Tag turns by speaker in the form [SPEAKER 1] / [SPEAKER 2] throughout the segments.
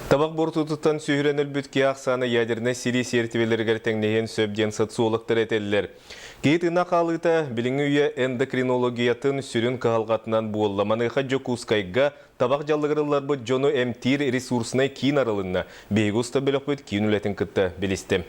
[SPEAKER 1] Табах буортутуттан сүһүрэн өлбүт киһи ахсаана ядернай сэрии сиэртибэлэригэр тэҥнэһиэн сөп диэн социологтар этэллэр. Киһи тыына хаалыыта билиҥҥи үйэ эндокринологиятын сүрүн кыһалҕатынан буолла. Маныаха Дьокуускайга табах дьаллыгар ылларбыт дьону эмтиир ресурснай киин арылынна. Биһиги уста бөлөхпүт киин үлэтин кытта билистим.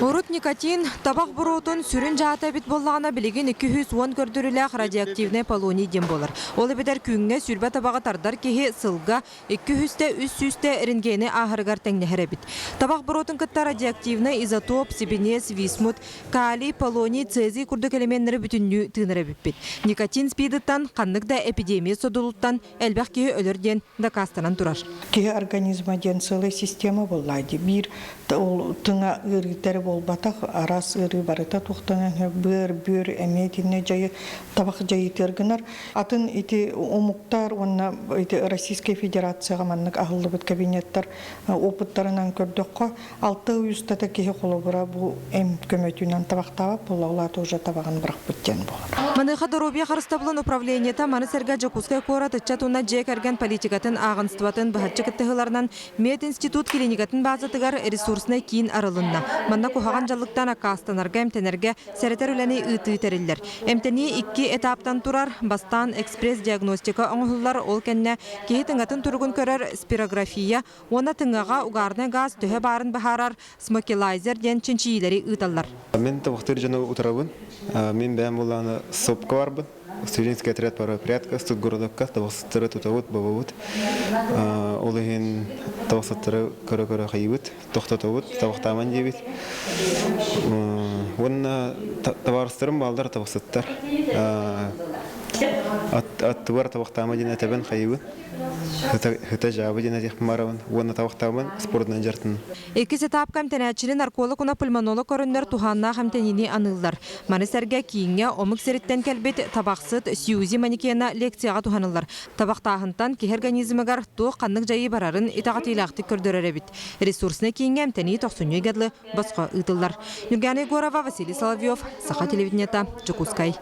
[SPEAKER 2] Урут никотин, табах буруотун сүрүн дьаата эбит буоллаҕына, билигин 210 көрдөрүүлээх радиоактивнай полоний диэн буолар. Ол эбэтэр күҥҥэ сүүрбэ табаҕы тардар киһи сылга 200-тэ 300-тэ рентгени ааһарыгар тэҥнэһэр эбит. Табах буруотун кытта радиоактивнай изотоп, сибиниэс, висмут, калий, полоний, цезий курдук элеменнэри бүтүннүү тыынар эбиппит. Никотин СПИДыттан ханнык да эпидемия содулуттан элбэх киһи өлөр диэн дакаастанан турар.
[SPEAKER 3] Киһи организма диэн сыалай система буолла дии. Биир ол тыҥа ыарыыта эрэ буолбатах, араас ыарыы барыта туохтан быар, бүөр эмиэ итиннэ дьайы табах дьайыытыгар гынар. Атын ити омуктар уонна ити Российскай Федерацияҕа маннык аһыллыбыт кабинеттар опыттарынан көрдөххө, алта ый устата киһи холобура бу эм көмөтүнэн табахтаабат буолла, ол аата уже табаҕын бырахпыт диэн буолар.
[SPEAKER 2] Маныаха доруобуйа харыстабылын управлениета маны сэргэ Дьокуускай куорат ыччат уонна дьиэ кэргэн политикатын ааҕыныстыбатын быһаччы кыттыһыыларынан Мединститут клиникатын базатыгар ресурснай киин арылынна. Манна куһаҕан дьаллыктан аккаастанарга, эмтэнэргэ сэрэтэр үлэни ыытыы тэриллэр. Эмтэнии икки этаптан турар. Бастаан экспресс-диагностика оҥоһуллар, ол кэннэ киһи тыҥатын туругун көрөр спирография уонна тыҥаҕа угарнай газ төһө баарын быһаарар смокилайзер диэн чинчийиилэри ыыталлар.
[SPEAKER 4] Мин табахтыыр дьону утарабын. Мин бэйэм буоллаҕына сопка барбын. Студенческий отряд правопорядка студгородокка табахсыттары тутабыт, бобобут. Ол иһин табахсыттары көрө-көрө хайыбыт, тохтотобут, табахтааман диэбит. Уонна табаарыстарым бааллар табахсыттар. Аттыбар табахтаама диэн этэбин хайыбын. Хыта дьаабы диэн этиэхпин барабын уонна табахтаабын спордунан дьарытын.
[SPEAKER 2] Иккис этапка эмтэнээччини нарколог уонна пульмонолог көрөннөр туһааннаах эмтэниини аныыллар. Маны сэргэ кииҥҥэ омук сириттэн кэлбит табахсыт Сьюзи манекена лекцияҕа туһаныллар. Табахтааһынтан киһи организмыгар туох ханнык дьайыы барарын итэҕэтиилээхтик көрдөрөр эбит. Ресурснай кииҥҥэ эмтэнии тохсунньу ыйга дылы босхо ыытыллар. Нюргана Егорова, Василий Соловьев, Саха телевидениета, Дьокуускай.